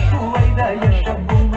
Шулай да яшәп булмый.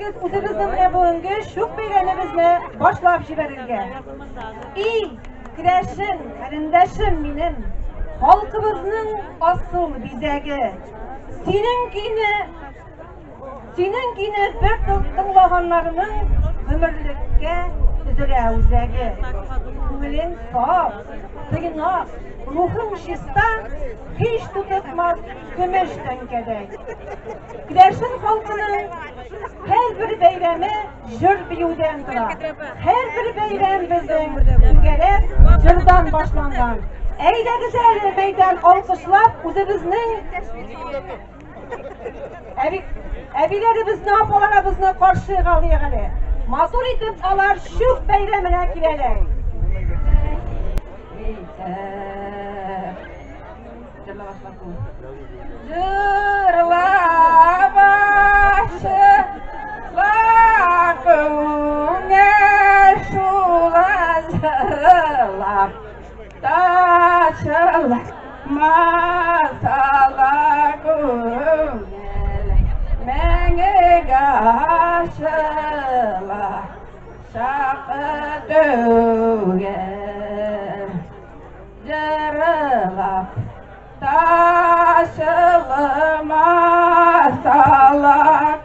итегез үзебезнең менә бүгенге чүк бәйрәмебезне башлап җибәрергә. И, керәшен, карендәшем минем, халкыбызның асыл бизәге. Синең көйне Синең көйне бер тыңлаганнарының гомерлеккә өзелә үзәге. Күңелең саф, тыйнак, рухың чиста, һич тутыкмас көмеш тәңкәдәй. Керәшен халкының һәрбер бәйрәме җыр биюдән тора. Һәрбер бәйрәм безнең түгәрәк җырдан башланган. Әйдәгез әле мәйдан алкышлап үзебезнең Әби, әбиләребезне, апаларыбызны каршыга алыйк әле. Матур итеп алар чүп бәйрәменә киләләр. Җырла башы, күңел шула җырлап, ташыла масала күңел, мәңгегә ачыла, шакы түгел. Җырлап ташылмасала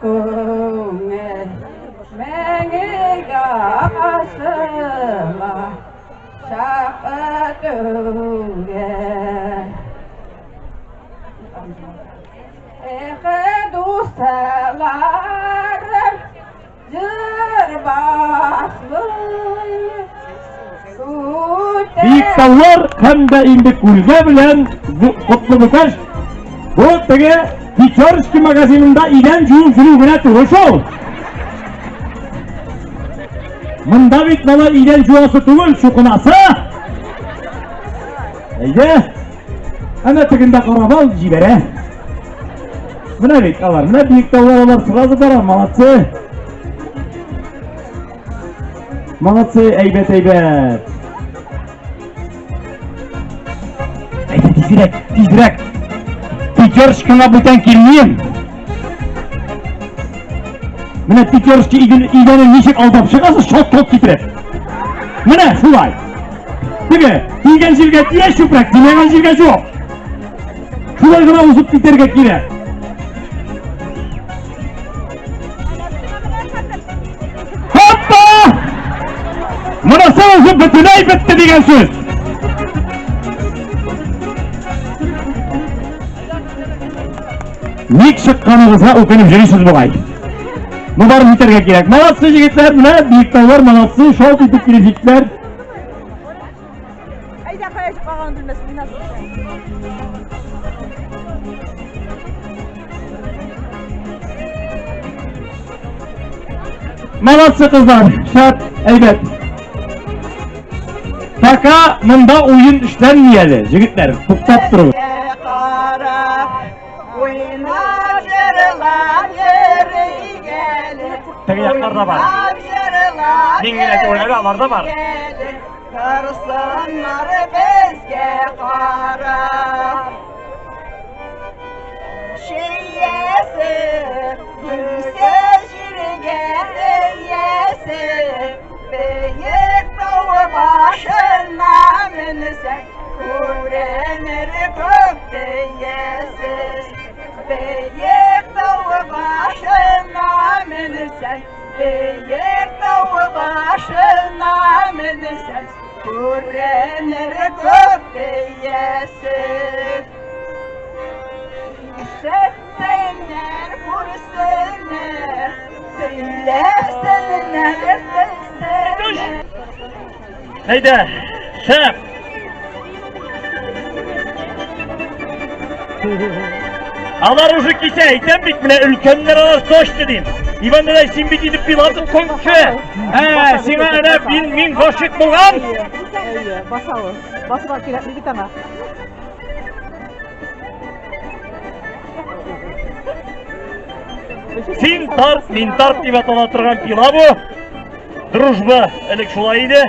күңел, мәңгегә ачыла, шакы түгел. Эх, дусларым, җыр башлы. Биек таулар һәм дә инде күлгә белән Котлы Букаш бу теге Пятерочки магазинында идән жуып йөрү генә түгел шул. Монда бит бала идән жуасы түгел, чукынасы. Әйдә. Әнә тегендә карап ал, җибәрә. Менә бит алар, менә биек таулар алар сразу бара, молодцы. Молодцы, әйбәт, әйбәт. Әйдә, тизрәк, тизрәк. Пятерочкаңа бүтән килмим. Менә пятерочка идәне ничек алдап чыгасыз, шот-шот китереп. Менә шулай. Теге, тигән җиргә тия чүпрәк, тимәгән җиргә юк. Шулай гына узып китәргә кирәк. Хоппа! Монысы уже бөтенләй бетте дигән сүз. Ник чыкканыгызга үкенеп йөрисез бугай. Ну барып җитәргә кирәк. Молодцы егетләр, менә биектаулар молодцы, шалт итеп килеп җиттеләр. Әйдә, кая чыкканын белмәс, уйнасын. Молодцы кызлар, шәп, әйбәт. Пока монда уен эшләнми әле, җегетләр, туктап торыгыз. Теге яклар да бар. Мин генә түгел әле, алар да бар. Торсыннар безгә карап. Чиясе, үсә җиргә иясе, Бөек тау башына менсәң, күренер күк төясе. Бөек тау башына менсәң, Бөек тау башына менсәң, күренер күк төясе. Ишетсеннәр, күрсеннәр, сөйләсеннәр, белсеннәр. Әйдә, шәп! Алар уже кисә, әйтәм бит, менә өлкәннәр алар точно дим. Иван дәдәй, син бит инде пилатып кеше. Ә, сиңа әнә мин, мин гашыйк булган. Әйе, баса ул. Басырга кирәкми бит аңа. Син тарт, мин тарт дип атала торган пила бу. Дружба элек шулай иде.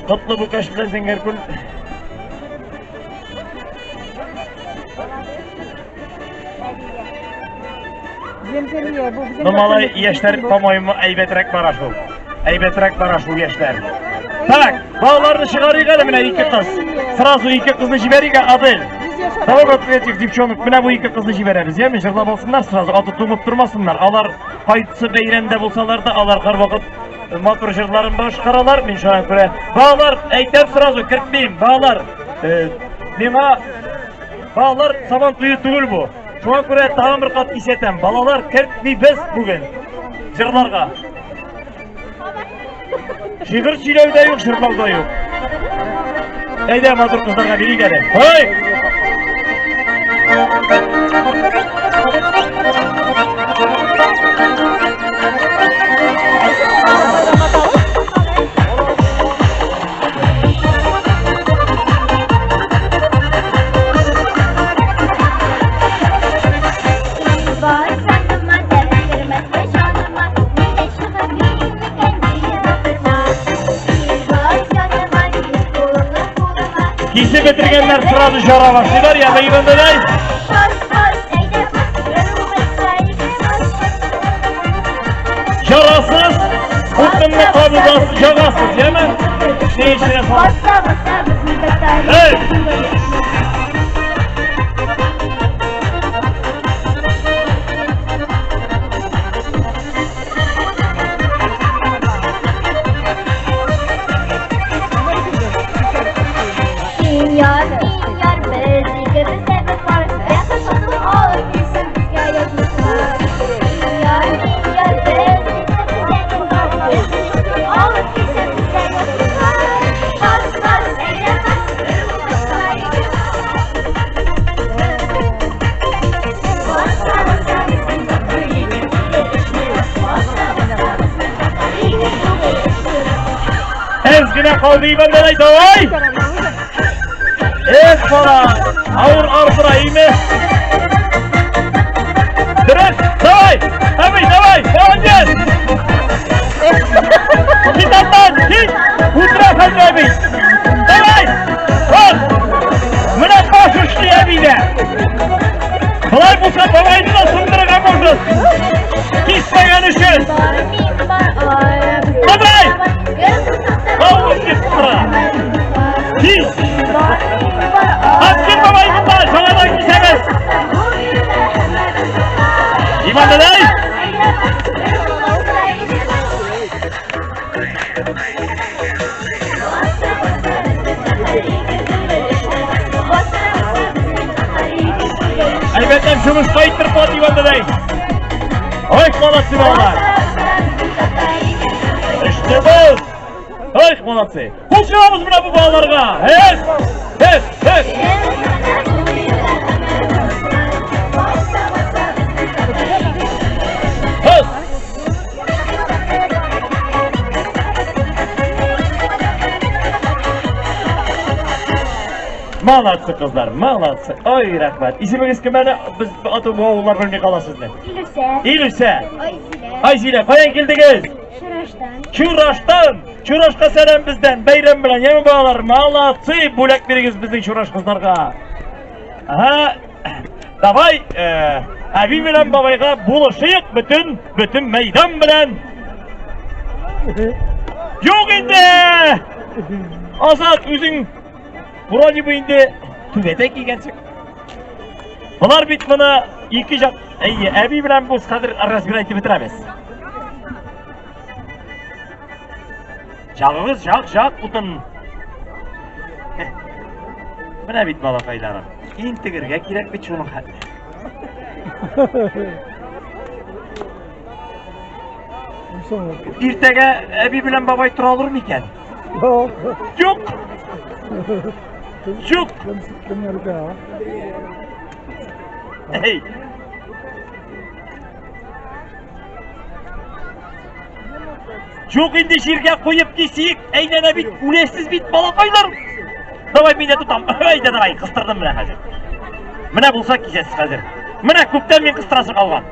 Котлы Букаш белән Зәңгәркүл. Земземия, бу Ну, малай, яшьләр, по-моему, әйбәтрәк бара шул. Әйбәтрәк бара шул яшьләр. Так, балаларны чыгарыйк әле менә ике кыз. Сразу ике кызны җибәрик, Адель. Давай вот этих девчонок, менә бу ике кызны җибәрәбез, яме, җырлап алсыннар сразу, аты туңып тормасыннар. Алар кайсы бәйрәмдә булсалар да, алар һәрвакыт матур җырларын башкаралар, мин шуңа күрә. Балалар, әйтәм сразу, кертмим, балалар. Миңа балалар сабан туе түгел бу. Шуңа күрә тагын бер кат кисәтәм, балалар кертмибез бүген җырларга. Шигырь сөйләү дә юк, җырлау да юк. Әйдә, матур кызларга бирик әле. Һай! Кисеп бетергәннәр сразу жара башлыйлар, я Иван. Жарасыз, утынны кабызасыз, ягасыз, яме? Не эченә салып? Эй! Яр, яр, без икебез дә бер пар, Бәхет шатлык алып килсен безгә язмышлар. Яр, яр, без икебез дә бер пар, Бәхет шатлык алып килсен безгә язмышлар. Бас, бас, әйдә бас, бер булмаска ике бас. Баса, баса, безнең татлы егет түгел эшне. Баса, баса, безнең татар егет түгел эшне. Әз генә калды, Иван дәдәй, давай! Эх, бала, авыр ардыра, име? Дөрес, давай! Әби, давай, молодец! Кит аттан, кит! Утыра хәзер әби! Давай! Бас! Менә баш эшли әби дә! Болай булса, бабайны да сындырырга можно! Кисмәгән өчен! Бар, мин бар, арабызда Давай! бар. Кем булсак та Авыр кит тора! Кис! Бар, мин бар, Аткин бабай монда, жаңадан кисәбез! Иван дәдәй! Әйдә бас, бер булмаска ике бас. Баса, баса, безнең татар егет түгел эшне. Баса, баса, безнең татар егет түгел эшне. Әлбәттә, шумыш кайттырып була, Иван дәдәй! Ой, молодцы, балалар! Баса, баса, безнең татар егет түгел Эшне бул! Ой, молодцы! Кул чабабыз менә бу балаларга! Эх! Эх, эх! Баса, баса, безнең татар егет түгел эшне. Хыз! Молодцы, кызлар, молодцы. Ой, рәхмәт. Исемегез кем әле? Без аты бу авыллар белми кала сезне. Илүсә. Илүсә. Айзилә. Айзилә, каян килдегез? Чураштан. Чураштан. Чурашка сәлам бездән. Бәйрәм белән. Яме балалар, молодцы. Бүләк бирегез безнең Чураш кызларга. Ага. Давай, әби белән бабайга булышыйк бөтен, бөтен мәйдан белән. Юк инде! Азат, үзең вроде бы инде түбәтәй кигәнсең. Болар бит моны ике жак, әйе, әби белән без хәзер разбирать итеп бетерәбез. Жагыгыз, жак, жак, утын. Менә бит балакайларым. Интегергә кирәк бит шуның хәтле. Иртәгә әби белән бабай тора алыр микән? Юк. Юк. Юк. Кемнәргә? Эй. Юк инде җиргә куеп кисик, әйләнә бит, үләсез бит, балакайлар. Давай мин дә тотам. Әйдә давай, кыстырдым менә хәзер. Менә булса кисәсез хәзер. Менә күптән мин кыстырасы калган.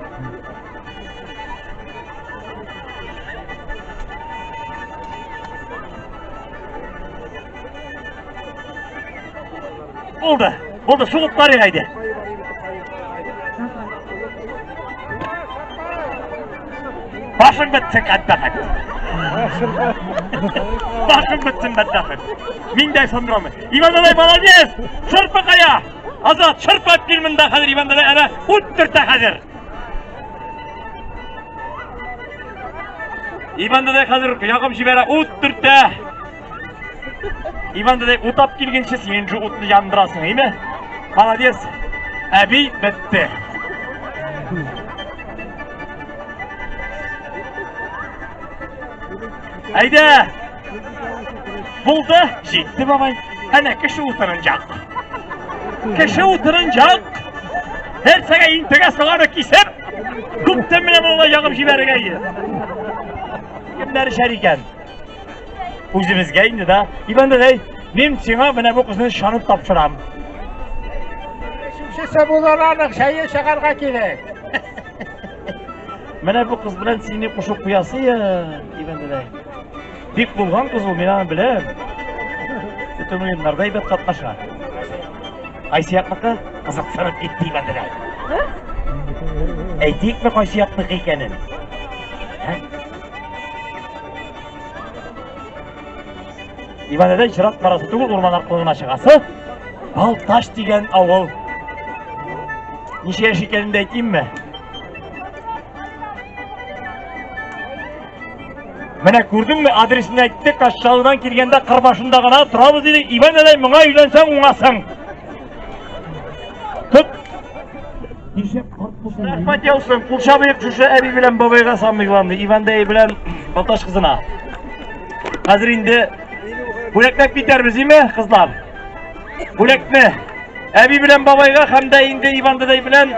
Булды. Булды, сугып карыйк әйдә. Башың бетсен, кәдбәхет. Башың бетсен, бәдбәхет. Мин дә ышандырамын. Иван дәдәй молодец! Шырпы кая? Азат, шырпы алып кил монда хәзер, Иван дәдәй әнә ут төртә хәзер. Иван дәдәй хәзер ягып җибәрә, ут төртә. Иван дәдәй ут алып килгәнче син инде утны яндырасың, әйме? Молодец. Әби бетте. Әйдә! Булды, җитте бабай. Әнә кеше утырынчак. Кеше утырынчак. Нәрсәгә интегә сыңары кисеп, күптән менә моны ягып җибәрергә иде. Кемнәр эчәр икән? Үзебезгә инде да. Иван дәдәй, мин сиңа менә бу кызны ышанып тапшырам. Шешесе булыр аның, чәе чыгарга кирәк. Менә бу кыз белән сине кушып куясы я, Иван дәдәй. Бик булган кыз ул, мин аны беләм. Бөтен уеннарда әйбәт катнаша. Кайсы якныкы? Кызыксынып китте Иван дәдәй. Әйтикме кайсы якныкы икәнен? Ә? Иван дәдәй чират барасы түгел, урман аркылы гына чыгасы. Балтач дигән авыл. Ничә яшь икәнен дә әйтимме? Менә күрдеңме, адресын әйтте, Кашшалыдан килгәндә кыр башында гына торабыз диде. Иван дәдәй, моңа өйләнсәң уңасың. Топ. Нишләп карт булсың? Рәхмәт яусын. Кул чабыйк шушы әби белән бабайга самый главный, Иван дәдәй белән Балтач кызына. Хәзер инде бүләкләп китәрбез, име, кызлар? Бүләкне әби белән бабайга һәм дә инде Иван дәдәй белән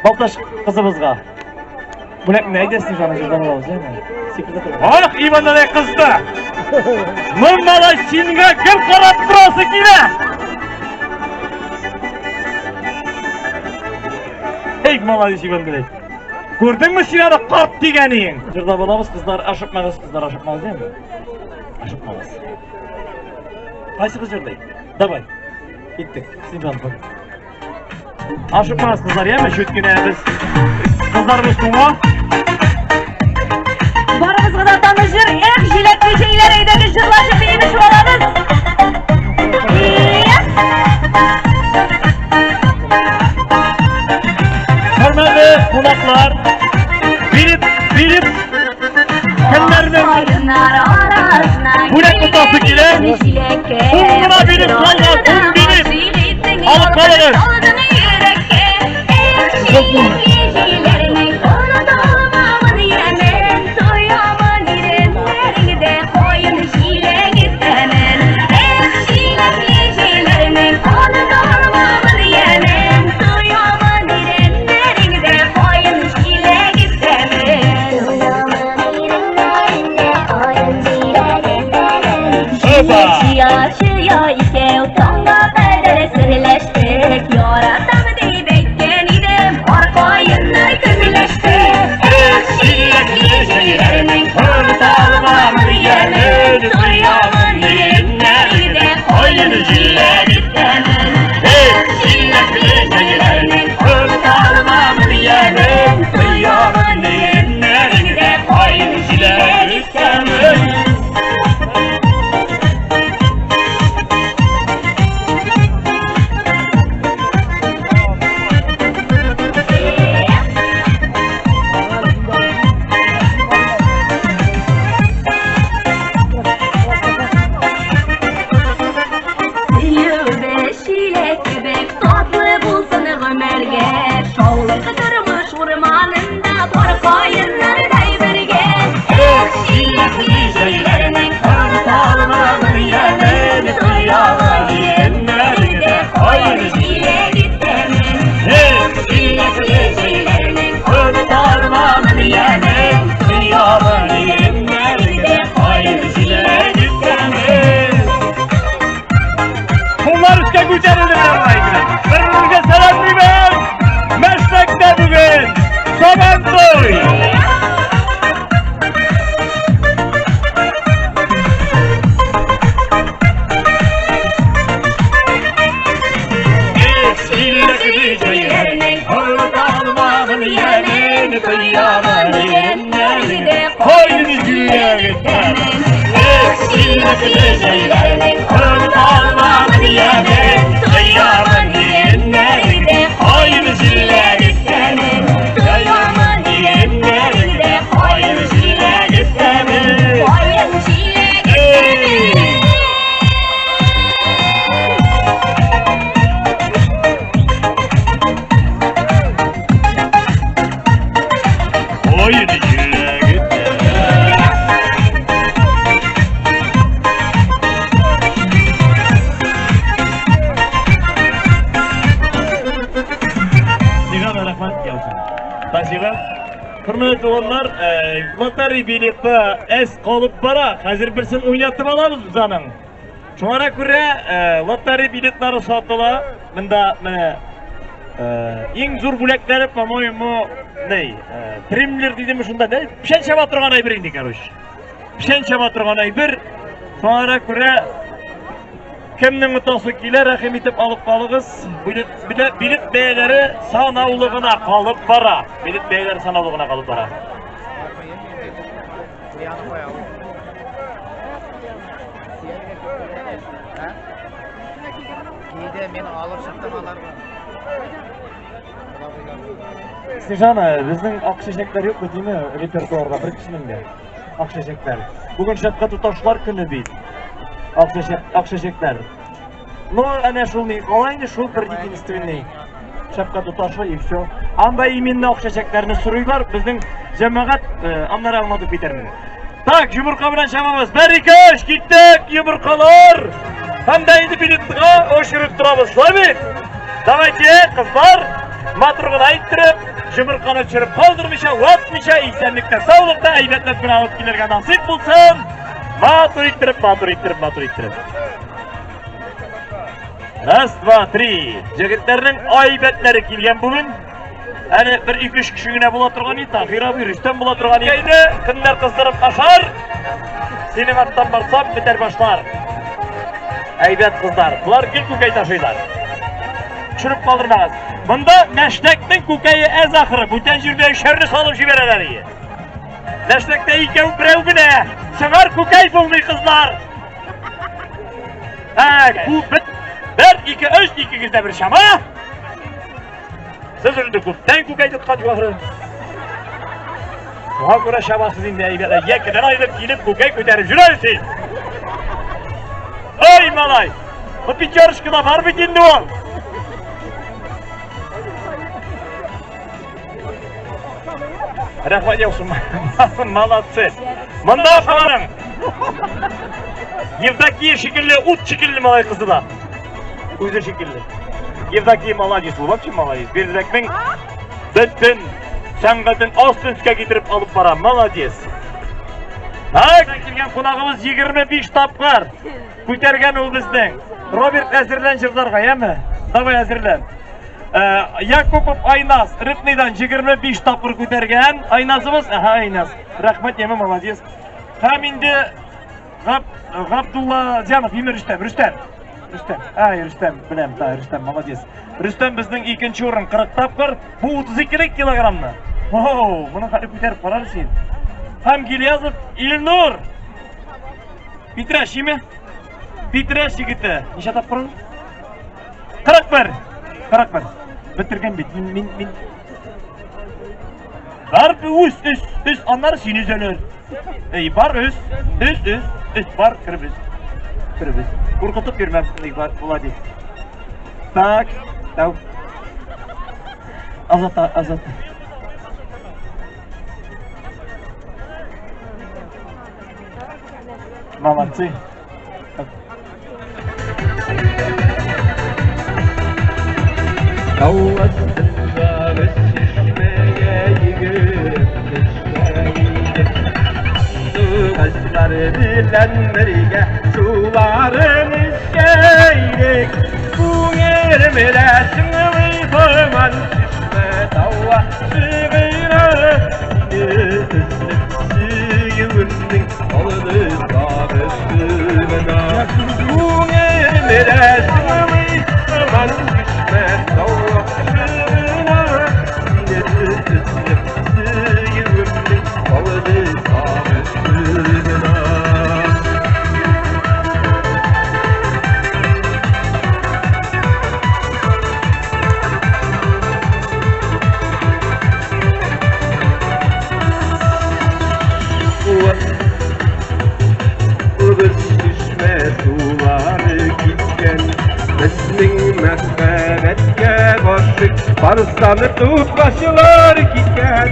Балтач кызыбызга. Бүләкне әйдә, Снежана, җырлап алабыз, әйме? Ах, Иван дәдәй кызды! Ну, малай, сингә кем карап торасы килә? Эй, молодец, Иван дәдәй. Күрдеңме син аны карт дигәнең? Җырлап алабыз, кызлар, ашыкмагыз, кызлар, ашыкмагыз, әйме? Ашыкмагыз. Кайсы кыз җырлый? Давай. Киттек. Снежана, Ашыкмагыз, кызлар, яме, чүт кенә без кызларыбыз туңа. Барыбызга да таныш җыр, эх, җиләкле җәйләр, әйдәгез җырлашып биемешеп алабыз. Хөрмәтле кунаклар, биреп, биреп, кемнәрнең бүләк тотасы килә, ун гына биреп калган, ун биреп. Алып калыгыз. Опа! Куллар өскә күтәрелде менә болай гына. Бер-беребезгә сәлам бирәбез. Мәшләктә бүген Сабантуй! Спасибо. Хөрмәтле туганнар, лотерея билеты әз калып бара. Хәзер берсен уйнатып алабыз без аның. Шуңа күрә лотерея билетлары сатыла. Монда менә иң зур бүләкләре, по-моему, ни, тримлер дидеме шунда, не? Печән чаба торган әйбер инде, короче. Печән чаба торган әйбер. Шуңа күрә кемнең отасы килә, рәхим итеп алып калыгыз. Билет, билет, билет бәяләре санаулы гына калып бара. Билет бәяләре санаулы гына калып бара. Снежана, безнең ак чәчәкләр юк бит, димме, репертуарда бер кешенең дә. Ак чәчәкләр. Бүген шәфкать туташлар көне бит. Ак чәчәк, ак чәчәкләр. Ну, әнә шул ни, кала инде шул бер единственный. Шәфкать туташы и все. Анда именно ак чәчәкләрне сорыйлар, безнең җәмәгать аннары аңлатып китәрмен. Так, йомырка белән чабабыз. Бер, ике, өч, киттек, йомыркалар. Һәм дә инде билетка очырып торабыз, шулай бит? Давайте, кызлар, матур гына иттереп, йомырканы төшереп калдырмыйча, ватмыйча, исәнлектә, саулыкта әйбәтләп кенә алып килергә насыйп булсын. Матур иттереп, матур иттереп, матур иттереп. Раз, два, три. Җегетләрнең әйбәтләре килгән бүген. Әле бер ике өч кеше генә була торган иде, Таһир абый, Рөстәм була торган иде. Әйдә, кемнәр кыздырып ашар? Синең арттан барсам, бетәр башлар. Әйбәт кызлар. Болар гел күкәй ташыйлар. Төшереп калдырмагыз. Монда мәштәкнең күкәе әз ахыры, бүтән җирдә өчәрне салып җибәрәләр ие. Мәштәктә икәү берәү генә. Сыңар күкәй булмый кызлар. Ә, бу бер, ике, өч, икегез дә бер чама. Сез инде күптән күкәй тоткан югары. Шуңа күрә чабасыз инде әйбәт. Якедән айырып килеп күкәй күтәреп йөрәсез. Ой, малай! Бу пятерочкада бар бит инде ул. Рәхмәт яусын. Молодцы. Монда апаларың. Евдокия шикелле, ут шикелле малай кызы да. Үзе шикелле. Евдокия молодец, ул вообще молодец. Бердәкнең бөтен сәнгатен астын өскә китереп алып бара. Молодец. Так, килгән кунагыбыз 25 тапкыр күтәргән ул безнең. Роберт әзерлән җырларга, яме? Давай әзерлән. Якупов Айназ Рыбныйдан 25 тапкыр күтәргән. Айназыбыз, аһа, Айназ. Рәхмәт, яме, молодец. Һәм инде Габ, Габдулла Зянов, име Рөстәм, Рөстәм. Рөстәм, ай, Рөстәм, беләм, да, Рөстәм, молодец. Рөстәм безнең икенче урын 40 тапкыр, бу 32 килограммны. Оу, моны хәле күтәреп карар син. Һәм Гильязов Илнур. Питрәш, име? Питрәш егете. Ничә тапкыр ул? 41. 41. Бетергән бит. Мин мин мин Бар үз, үз, үз, аннары син өзәләр. Эй, бар үз, үз, үз, үз, бар, кереп үз. Кереп үз. Куркытып йөрмә, бар, Влади. Так, тау. Азат, Азат. Молодцы. Тау астындагы чишмәгә йөгереп төшә идек. Сандугачлар белән бергә суларын эчә идек. Күңелемдә чыңлый һаман чишмә тавышы гына. Сине эзләп сөюемнең калды сагышы гына. Күңелемдә чыңлый һаман чишмә тавышы гына. Сине эзләп сөюемнең калды сагышы гына. Үгез чишмә сулары киткән Безнең мәхәббәткә гашыйк Барыстан туташлар киткән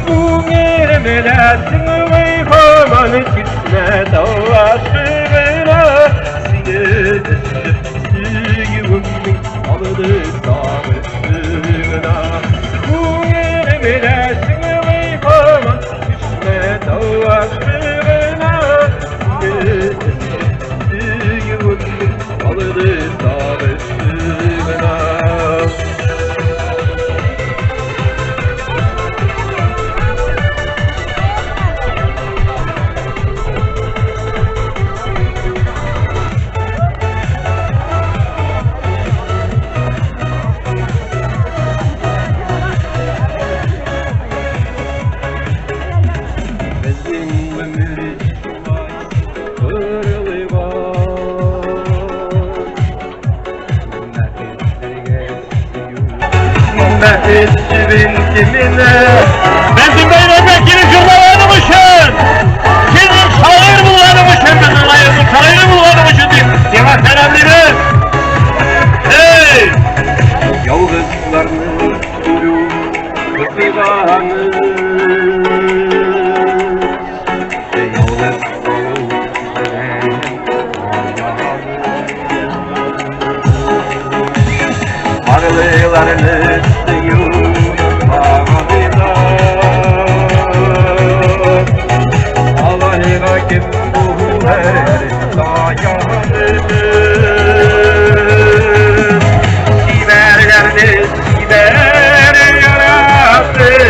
Күңелемдә чыңлый һаман чишмә тавышы гына Сине эзләп сөюемнең калды сагышы гына Күңелемдә чыңлый Бәхет җебен кименә. Безнең бәйрәмгә килеп җырлаганың өчен, синең шагыйрь булганың өчен, безнең районның шагыйре булганың өчен дип, сиңа сәламлибез. Эй! Ялгызларны күрү кызганыч. Ялгыз калу белән аяныч. Барлыларны сөю багыда. Алайга кем булыр таяныч. Чибәрләрне чибәр яратыр.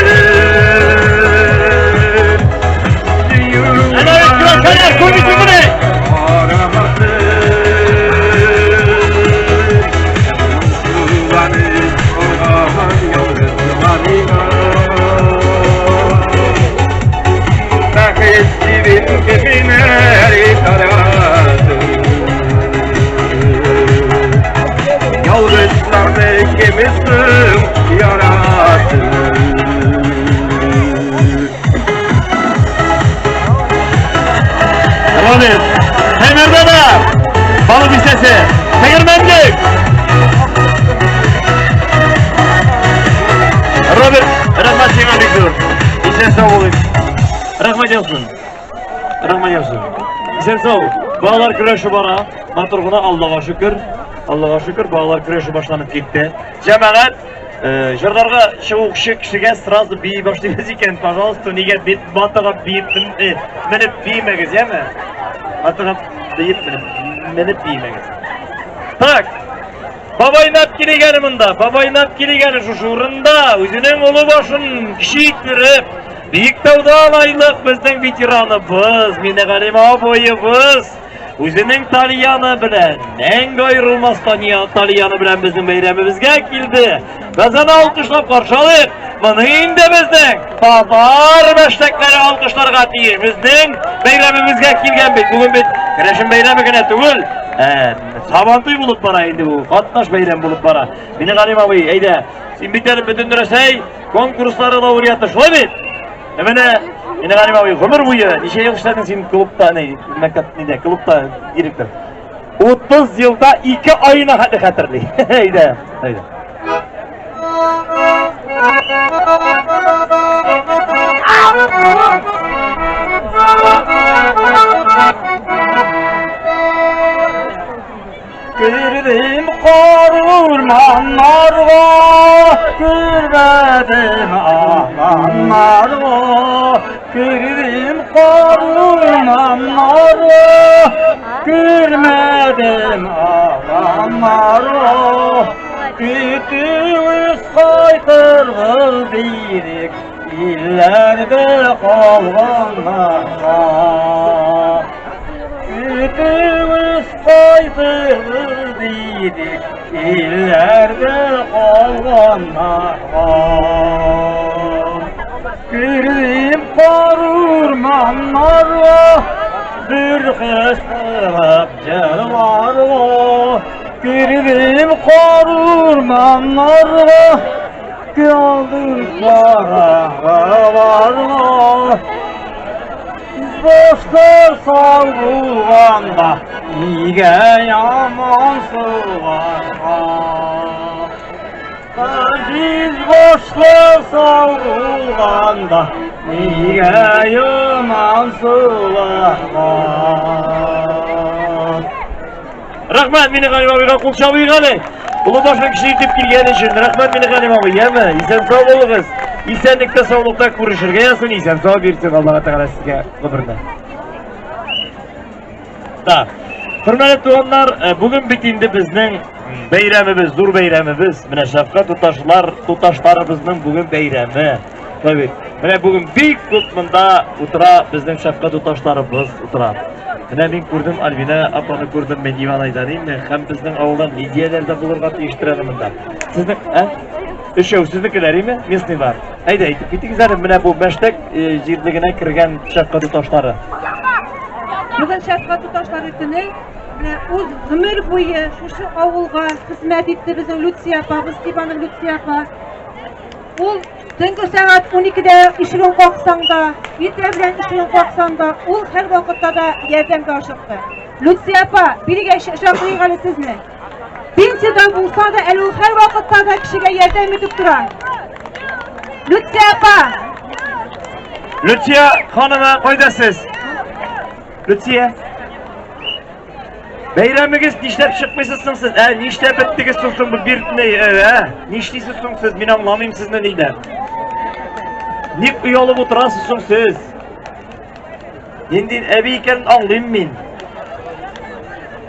Сөю Әнә бит көрәшәләр, күрмисеңмени? Арамасы. Моңсуланып калган ялгызларга. Бәхет җебен кемнәр таратыр. Ялгызларны кем соң яратыр. Роберт, Тәмирдәдә, Балык бистәсе, Тегермәнлек. Роберт, рәхмәт сиңа бик зур. Исән сау булыйк. Рәхмәт яусын. Рәхмәт яусын. Исән сау. Балалар көрәше бара. Матур гына, Аллага шөкер. Аллага шөкер, балалар көрәше башланып китте. Җәмәгать, җырларга чыгучы кешегә сразу бии башлыйбыз икән, пожалуйста, нигә бит батыга биеп менеп биемәгез, яме? Батыга биеп менеп биемәгез. Так, бабайнап килгәне монда, бабайнап килгәне шушы урында, үзенең олы башын кече иттереп, Биектаудан айлык безнең ветераныбыз, Минегалим абыебыз, үзенең тальяны белән, мәңге аерылмас тальяны белән безнең бәйрәмебезгә килде. Без аны алкышлап каршы алыйк. Моны инде безнең татар мәштәкләре алкышларга тиеш. Безнең бәйрәмебезгә килгән бит. Бүген бит керәшен бәйрәме генә түгел, Сабантуй булып бара инде бу. Катнаш бәйрәм булып бара. Минегалим абый, әйдә, син бит әле бөтен Рәсәй конкурслары лауреаты, шулай бит? Ә менә Минегалим абый, гомер буе ничә ел эшләдең син клубта, не, мәктәп, нидә, клубта директор? 30 елда 2 аена хәтле хәтерли. Әйдә, әйдә. Girdim kar ormanlarga, görmedim alanlarga. Girdim kar ormanlarga, görmedim alanlarga. Көтүебез кайтыргыз дидек, илләрдә калганнарга. Көтүебез кайтыргыз дидек, илләрдә калганнарга. Кердем кар урманнарга, бер кычкырып җырларга. Кердем кар урманнарга, Geldim караңгыларга. Башлар сау булганда, нигә яман сугарга? Газиз башлар сау булганда, нигә яман сугарга? Рәхмәт Минегалим абыйга, кул чабыйк әле. Олы башын кеше итеп килгән өчен. Рәхмәт Минегалим абый, яме, исән сау булыгыз. Исәнлектә, саулыкта күрешергә язсын, исән сау бирсен Аллаһ Тәгалә сезгә гомерне. Да. Хөрмәтле туганнар, бүген бит инде безнең бәйрәмебез, зур бәйрәмебез. Менә шәфкать туташлар, туташларыбызның бүген бәйрәме. Шулай бит. Менә бүген бик күп монда утыра безнең шәфкать туташларыбыз утыра. Менә мин күрдем Альбина апаны күрдем мин Иванайдан инде һәм безнең авылдан Лидияләр дә булырга тиештер әле монда. Сезнең, ә? Өчәү сезнекеләр име? Местныйлар. Әйдә, әйтеп китегез әле, менә бу Мәштәк җирлегенә кергән шәфкать туташлары. Бүген шәфкать туташлары көне. Менә үз гомер буе шушы авылга хезмәт итте безнең Люция апабыз, Степанов Люция апа. Ул төнге сәгать 12-дә ишеген каксаң да, иртә белән ишеген каксаң да, ул һәрвакытта да ярдәмгә ашыкты. Люция апа, бирегә чакырыйк әле сезне. Пенсиядә булса да, әле ул һәрвакытта да кешегә ярдәм итеп тора. Люция апа! Люция ханыма, кайда сез? Люция. Бәйрәмегез нишләп чыкмыйсыз соң сез? Ә, нишләп беттегез соң соң бу биртне? Ә, нишлисез соң сез? Мин аңламыйм сезне нидә. Ник оялып утырасыз соң сез? Нинди әби икәнен аңлыйм мин.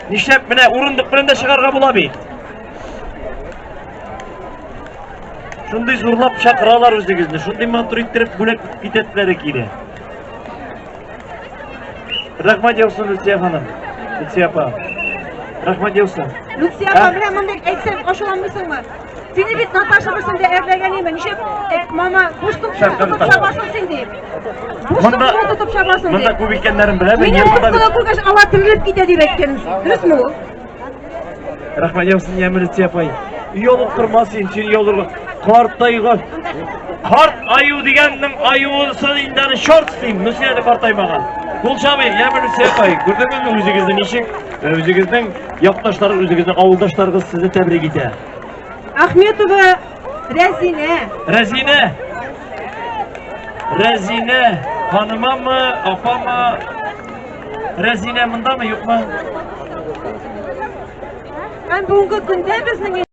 Нишләп менә урындык белән дә чыгарга була бит. Шундый зурлап чакыралар үзегезне, шундый матур иттереп бүләк китәтләре килә. Рәхмәт яусын, Люция ханым. Люция апа. Рәхмәт яусын. Люция апа, менә мондый әйтсәм, ачуланмыйсыңмы? Сине бит Наташа берсендә әрләгән име? Ничек, мама, буш тотып чабасың син дип. Буш тотып чабасың дип. Монда күп икәннәрен беләм. Мине кына күргәч, алар терелеп китә дип әйткән. Дөресме ул? Рәхмәт яусын, яме Люция апай. Оялып торма син, син оялырга. Картайган. Карт аю дигәннең аюысы инде аны чорт с ним, ну син әле картаймаган. Кул чабыйк, яме Люция апай. Күрдегезме үзегезне ничек? Үзегезнең якташларыгыз, үзегезнең авылдашларыгыз сезне тәбрик итә. Ахметова Рәзинә. Рәзинә. Рәзинә ханымамы, апамы? Рәзинә мондамы, юкмы? Һәм бүгенге көндә безнең